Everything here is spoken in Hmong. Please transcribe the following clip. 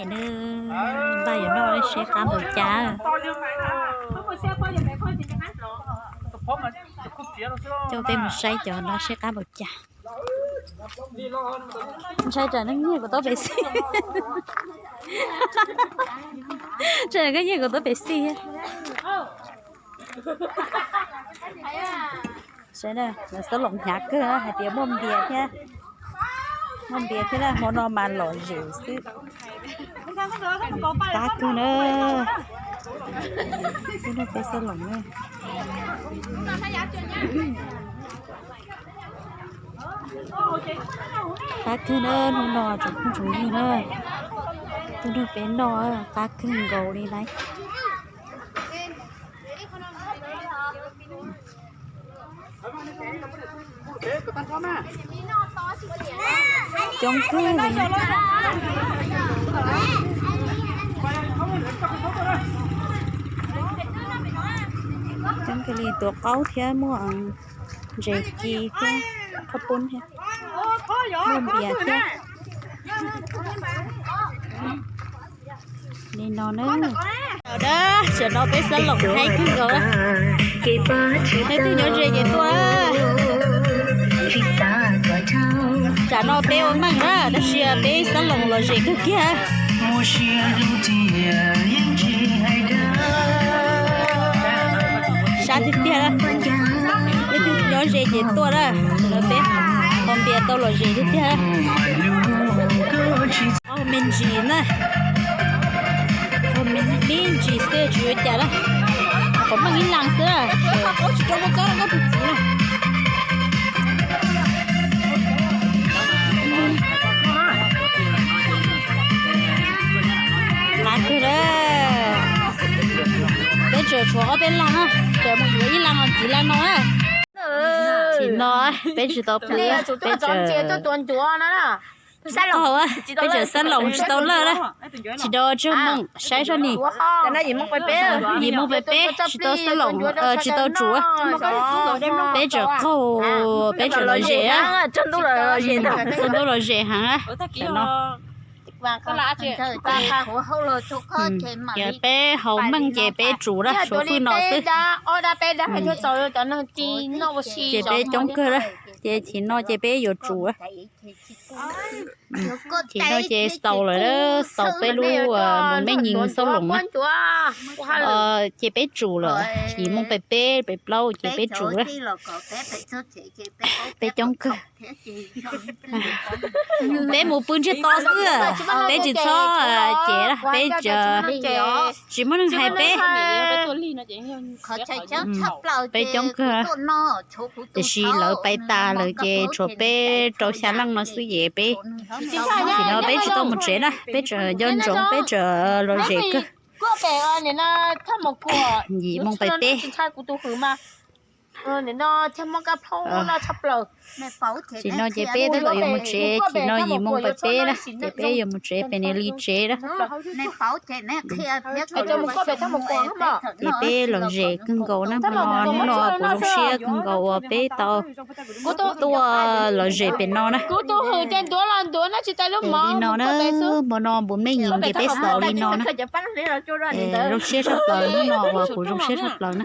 Npaj yuav noj seb qab npaum cas. Coj peb mus saib cov no seb qab npaum cas. Ntshai tsam neeg nyiag kuv tau pes xij. Tsam neeg nyiag kuv tau pes xij. Saib na, lawv xob loos hnyav kawg hais tias muaj npias thiab. Muaj npias thiab na, hmo no mas lom zem xwb. Qab kawg na. Hnub no peb xob loos na. Qab kawg na, hnub no tsoom phooj tsoom ywg na. Hnub no peb noj qab kawg nkaus li lauj. Coob kawg li. Coob kawg li, tuav qaub thiab muaj ntses ci thiab qhab poob thiab, muaj npias thiab. Li no na. Tam no peb xob loos haib kawg nkaus. Leej twg nyob ze ces tuaj. Tam no peb ua meej na, tab sis peb xob loos lom zem kawg kiag. Sab tiag tiag, leej twg nyob ze ces tuaj na. Tam no peb haus npias tau lom zem tiag tiag. Haus me ntsis na. Haus me ntsis xwb tsis yuav cas na. Haus meej ib leeg xwb. Qab kawg na. Peb tseem tshuav ob peb leeg na, tseem mus yuav ib leeg los ntxiv leej no na. Tsis no, peb tsis tau pw, peb tseem, peb tseem xob loos tsis tau lawj na. Tsis tau tsawg moo saib sab ni. Yim moo peb peb tsis tau xob loos, tsis tau tsum. Peb tseem qaug, peb tseem lom zem, tsaus ntuj lom zem heev na. Ces peb haus meej ces peb tsum na, tshuav fwj no xwb. Ces peb coob kawg na, ces chim no ces peb yuav tsum. Chim no ces xaus lawm, xaus peb lub mus mej nyis xob loos na. Ces peb tsum lawm, yim moo peb peb, peb plaub ces peb tsum na. Peb coob kawg. Peb mus pw ntsiag to xwb, peb tsis txhob cev, peb tsis muaj neeg hais peb. Peb coob kawg, tiam sis lawv pais tas lawm ces tshuav peb rau xya leej no xwb ces peb, tam no peb tsis tau mus tsev na, peb tseem nco ntsoov, peb tseem lom zem kawg. Yim moo peb peb. Tam no ces peb tab tom yuav mus tsev, tam no yim moo peb peb na, ces peb yuav mus tsev, pem niam li tsev na. Ces peb lom zem kawg nkaus na, hmo no hnub no kuv zoo siab kawg nkaus uas peb tau tuaj lom zem pem no na. Li no na, hmo no npus mej nyim ces peb xaus li no na. Zoo siab tshaj plaws, hnub no uas kuv zoo siab tshaj plaws na.